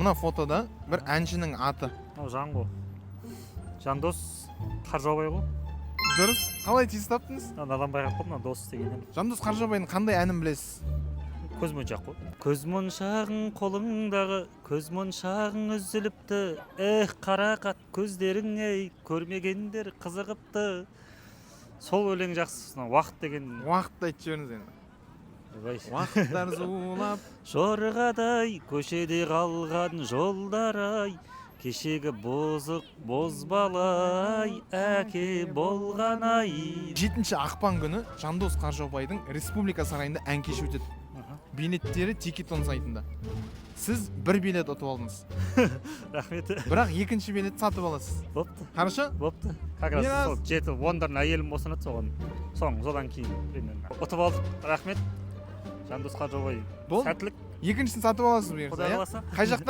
Мына фотода бір әншінің аты. Мынау Жан ғой, Жандос Қаржаубай ғой. Дұрыс. Қалай тез таптыңыз? Мынадан байқап қалдым, мына дос дегеннен. Жандос Қаржаубайдың қандай әнін білесіз? Көз моншақ қой. Көз моншағың қолыңдағы, көз моншағың үзіліпті, эх, қарақат көздерің, ей, көрмегендер қызығыпты. Сол өлең жақсы. Мынау «Уақыт» деген. «Уақытты» айтып жіберіңіз енді. Ойбай. Уақыттар зулап. Жорғадай көшеде қалған жолдар ай, кешегі бұзық бозбалай, әке болған ай. 7 ақпан күні Жандос Қаржаубайдың Республика сарайында ән кеші өтеді. Билеттері Тикетон сайтында. Сіз бір билет ұтып алдыңыз. Рахмет. Бірақ екінші билет сатып аласыз. Бопты. Хорошо. Бопты, как раз. Мирас. Сол 7-10-дарын әйелім босанады, соған соң, содан кейін примерно. Ұтып алдық, рахмет, Жандос Қаржаубай. Болды. Сәттілік. Екіншісін сатып аласыз, бұйырса. Құдай Иә. қаласа. Қай жақтан?